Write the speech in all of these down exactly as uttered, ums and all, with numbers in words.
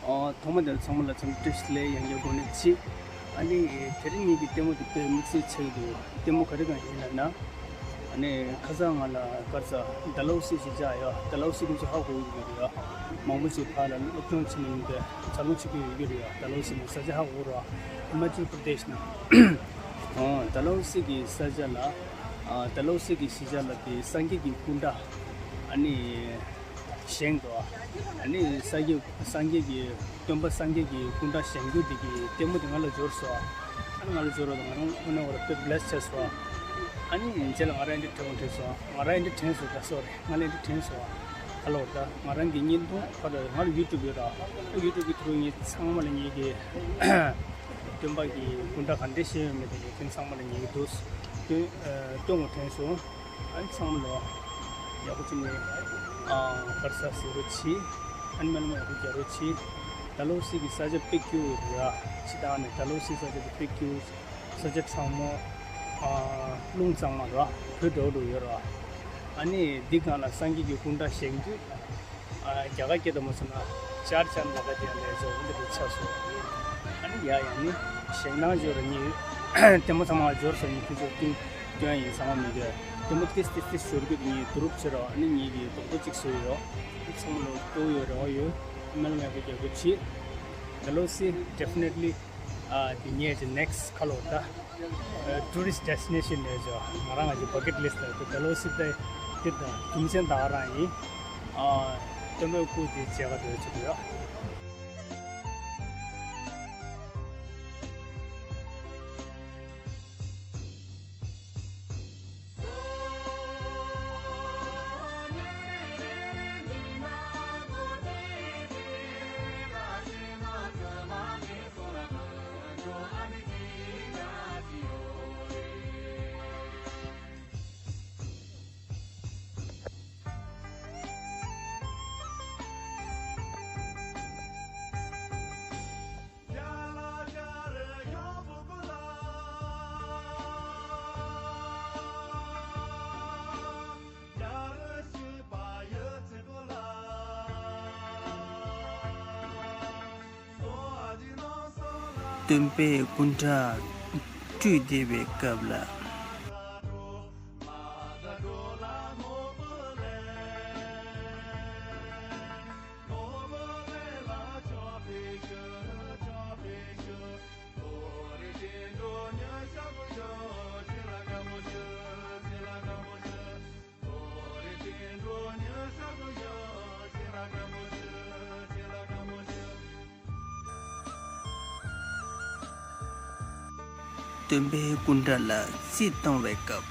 ཨོ། ཐོག་མ་དེར་ཚང་མ་ལ་འཚམས་འདྲི་བཀྲ་ཤིས་བདེ་ལེགས་ཡང་བསྐྱར་གོ་སྒྲིག་ཞུ། ཨ་ནི་དེ་རིང་ངེད་ཀྱི་ལྟད་མོ་དེ་དཔེ་དམིགས་བསལ་ཆགས་ཀྱི་འདུག་ལྟད་མོ་ག་རེ་གང་ཡིན་ལབ་ན། ཨ་ནི་ཁ་སང་ང་ལ་ག་རེ་ཟ་ཌལ་ཧོ་སི་ཞེས་བྱ་ཡོད། ཌལ་ཧོ་སི་ཁོང་ཚོ་ཧ་གོ་གི་ཡོད་རེད་ཡ། མང་པོ་ཞིག་ཕར་ལ་སློབ་སྦྱོང་བྱེད་ནས་ཡོང་དུས་འཚར་ལོངས་བྱེད་ཀྱི་ཡོད་ཀྱི་རེད་ཡ། ཌལ་ཧོ་སི་ནི་ས་ཆ་ཧ་གོ་རེད་ཡ། ཧི་མ་ཅལ་པར་དེཤ་ནང་། ཨོ། ཌལ་ཧོ་སི་གི་ས་ཆ་ལ། ཨ། ཌལ་ཧོ་སི་གི་གཞིས་ཆགས་ལ་དེ་སངས་རྒྱས་ཀྱི་སྐུ་འདྲ། ཨ་ནི་བཞེངས་འདུག་ཨ་ནི་སངས་རྒྱས་སངས་རྒྱས་ཀྱི་སྟོན་པ་སངས་རྒྱས་ཀྱི་སྐུ་འདྲ་བཞེངས་རྒྱུ་དེ་གི་ལྟད་མོ་དེ་ང་ལ་འབྱོར་སོང་། ཨ་ནི་ང་ལ་འབྱོར་བ་དང་ང་རང་དངོས་གནས་ཁོ་རང་དཔེ་བྷི་ལེ་སི་ཆགས་སོང་། ཨ་ནི་རྗེས་ལ་ང་རང་ཨེ་འདྲ་དྲན་དྲན་སོང་། ང་རང་ཨེ་འདྲ་དྲན་སོང་། ད་སོ་རི། ང་ལ་ཨེ་འདྲ་དྲན་སོང་། ཨ་ལོ། ད་ང་རང་གི་བརྙན་ཐུང་ཁོ་རང་ང་ལ་ཡུ་ཊུབ་ཡོད་ར། ཡུ་ཊུབ་གི་ཐུ་རུ་ངས་ཚང་མ་ལ་ངེད་ཀྱི་སྟོན་པ་གི་སྐུ་འདྲ་ག་འདྲ་བཞེངས་ཡོད་མེད་དེ་ངས་ཁྱེད་ཚང་མ་ལ་ངེད་ཀྱི་འདུག་སྟོན་སྟོན་དགོས་དྲན་སོང་། ཨ་ནི་ཚང་མ་ལ་ཡག་པོ་བྱས་ནས། ཨ། ག་རེ་ཟ་ཟེར་རོགས་བྱེད། ཨ་ནི་སྨོན་ལམ་ཡག་པོ་རྒྱག་རོགས་བྱེད། ཌལ་ཧོ་སི་གི་ས་ཆ་དཔེ་སྐྱིད་པོ་རེད་ར། སྤྱིར་བཏང་ནས་ཌལ་ཧོ་སི་ས་ཆ་དེ་དཔེ་སྐྱིད་པོ། ས་ཆ་གཙང་མ། ཨ། རླུང་གཙང་མ་ར། བོད་འདྲ་བོ་འདྲ་ཡོད་ར། ཨ་ནི་འདི་སྒང་ལ་སངས་རྒྱས་ཀྱི་སྐུ་འདྲ་བཞེངས་དུས། ཨ། རྒྱ་གར་སྐད་དུ་མ་སོང་ན་ཅར་ཅར་ལ་ཀ་དེ་ལས་བཟོ་འདི་རུ་ཆགས་སོང་། ཨ་ནི་ཡ་ཡ་ནི་བཞེངས་སྟངས་བརྗོད་ར་ནི་ལྟད་མོ་ཚང་མ་འབྱོར་སོང་། ནི་ཁྱོད་ཚོ་ཏིང་སྐྱོན་ཡིན་ཚང་མ་མི་འདོད། ལྟད་མོ་ཏིས་ཏིས་ཏིས་ཤོར་གི་ནི་སྒྲུབ་བྱེད་རོགས། ཨ་ནི་ངེད་ཀྱི་རྡོག་རྡོག་ཅིག་བཟོས་ཡོད། ཚང་མ་ལ་སྤྲོ་ཡོད་རོགས་ཡོད། སྨོན་ལམ་ཡག་པོ་རྒྱག་དགོས་ཆེ། ཌལ་ཧོ་སི་definitely། ཨ། དེ་ངས་ཀྱི་next ཁ་ལོ་ད། ཨ། tourist destination ནས་ཀྱི་ང་རང་ང་ཀྱི་bucket list ལ་དེ་ཌལ་ཧོ་སི་ད་དེ་ད་རྒྱུ་མཚན་ད་ག་རང་ཡིན། ཨ། སྟོན་པའི་སྐུ་དེ་མཇལ་ག་འགྲོ་ཆེད་དུ་ཡོད། སྟོན་པའི་སྐུ་འདྲ་སྤྲུལ་བསྡད་པའི་སྐབས་ལ། སྟོན་པའི་སྐུ་འདྲ་ལ་རྩིས་གཏོང་བའི་སྐབས།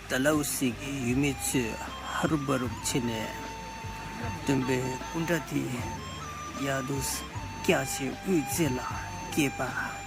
ཌལ་ཧོ་སི་གི་ཡུལ་མི་ཚོས་ཧ་རུབ་བ་རུབ་བྱས་ནས་སྟོན་པའི་སྐུ་འདྲ་དེ་ཡར་དུ་བཀྱགས་བྱས་དབུ་རྩེ་ལ་བཀལ་བ།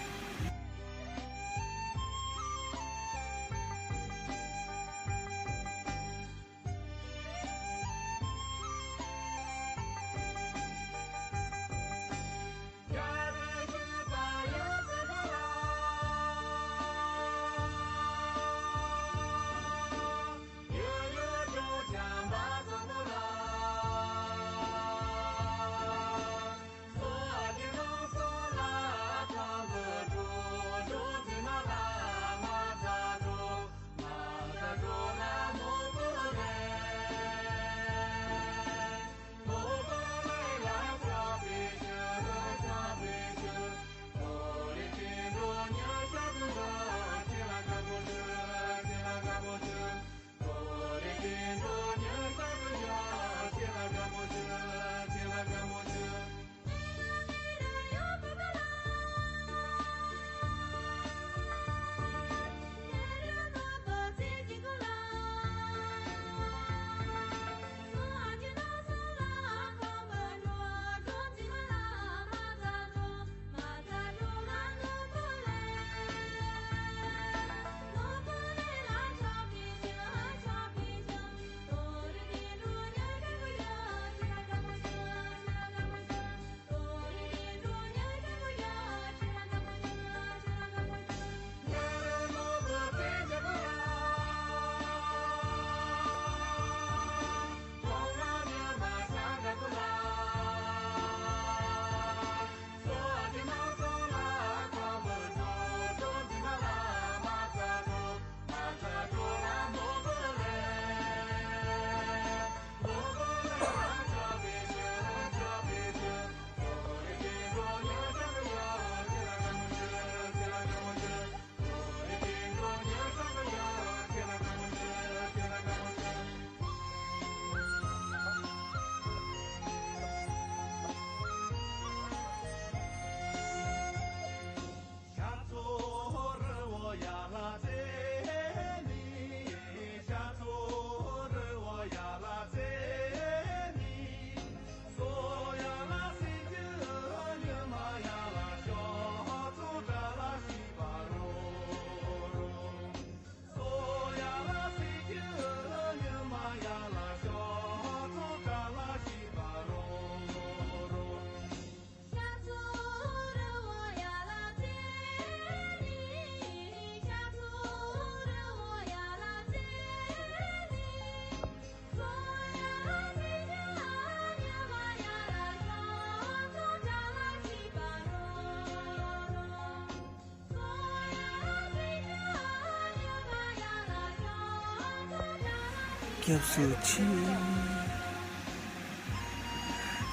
སྐྱབས་སུ་མཆི།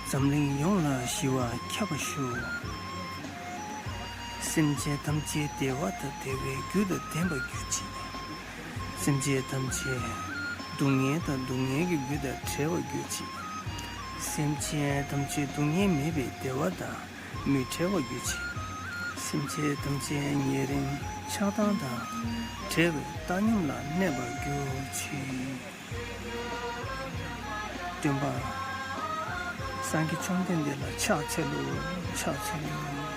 འཛམ་གླིང་ཡོངས་ལ་ཞི་བ་ཁྱབ་པ་ཤོག། སེམས་ཅན་ཐམས་ཅད་བདེ་བ་དང་བདེ་བའི་རྒྱུ་དང་ལྡན་པར་གྱུར་ཅིག། སེམས་ཅན་ཐམས་ཅད་སྡུག་བསྔལ་དང་སྡུག་བསྔལ་གྱི་རྒྱུ་དང་བྲལ་བར་གྱུར་ཅིག། སེམས་ཅན་ཐམས་ཅད་སྡུག་བསྔལ་མེད་པའི་བདེ་བ་དང་མི་བྲལ་བར་གྱུར་ཅིག། སེམས་ཅན་ཐམས་ཅད་ཉེ་རིང་ཆགས་སྡང་དང་བྲལ་བའི་བཏང་སྙོམས་ལ་གནས་པར་གྱུར་ཅིག། སྟོན་པ། སངས་རྒྱས་བཅོམ་ལྡན་འདས་ལ་ཕྱག་འཚལ་ལོ། ཕྱག་འཚལ་ལོ།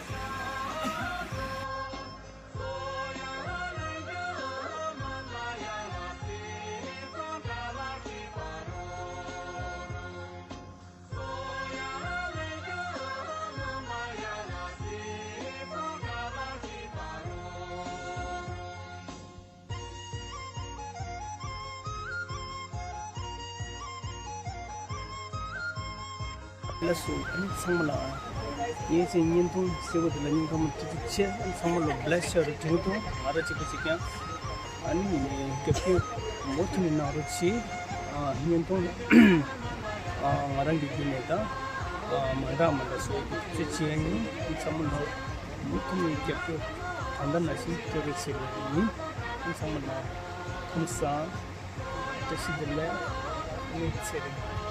ལགས་སོ། ཨ་ནི་ཚང་མ་ལ་ངའི་ཅིག་བརྙན་ཐུང་གསལ་པོ་དེ་ལ་སྙིང་ཐག་པ་ནས་ཐུགས་རྗེ་ཆེ། ཨ་ནི་ཚང་མ་ལ་བི་ལེ་སི་ཡོད། དེ་དང་ང་རང་གཅིག་པུ་གཅིག་རྐྱང་ཨ་ནི་རྒྱབ་སྐྱོར་མུ་མཐུད་ནས་གནང་རོགས་གྱིས། ཨ་བརྙན་ཐུང་ཨ་ང་རང་གི་བརྒྱུད་ནས་ད་ཨ་མ་འདྲ་མ་འདྲ་བཟོ་ཡག་གི་ཐུགས་རྗེ་ཆེ་ཡིན། ཨ་ནི་ཚང་མ་ལ་མུ་མཐུད་ནས་རྒྱབ་སྐྱོར་ད་ལྟ་ནང་བཞིན་སྐྱོར་རོགས་བྱེད་དགོས་ཡིན། ཨ་ནི་ཚང་མ་ལ་ཁམས་བཟང་། བཀྲ་ཤིས་བདེ་ལེགས། ཨ་ནི་ཚེ་རིང་།